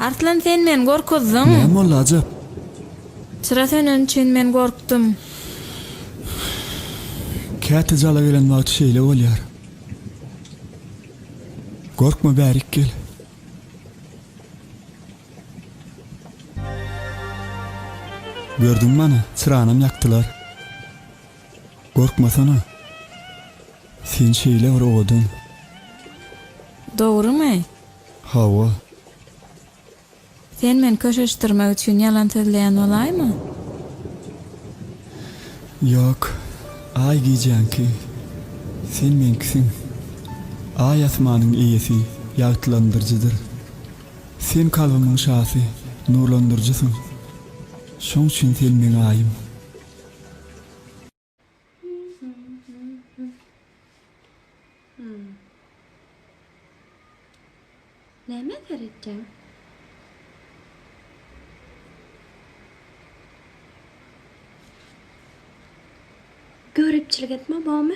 Arslan sen meni gorkuzdyň. Näme boldy ajap? Çyra söneni üçin men gorkdum. Käte jala gelen wagty şeýle bolýar. Gorkma bärik gel. Gördüňmi ana, çyranam ýakdylar. Gorkmasana. Sen şeýle bir owadan. Dogrumy? Hawa. Sen meni köşeşdirmek üçin ýalan sözleýän bolaýma? Ýok. Aý gijäňki. Sen meňkisiň. Aý asmanyň eýesi, ýagtylandyryjydyr. Sen kalbymyň şasy, nurlandyryjysyň. Şoň üçin sen meň Aýym. Nämä seretýäň? Göripçilik etme bormy?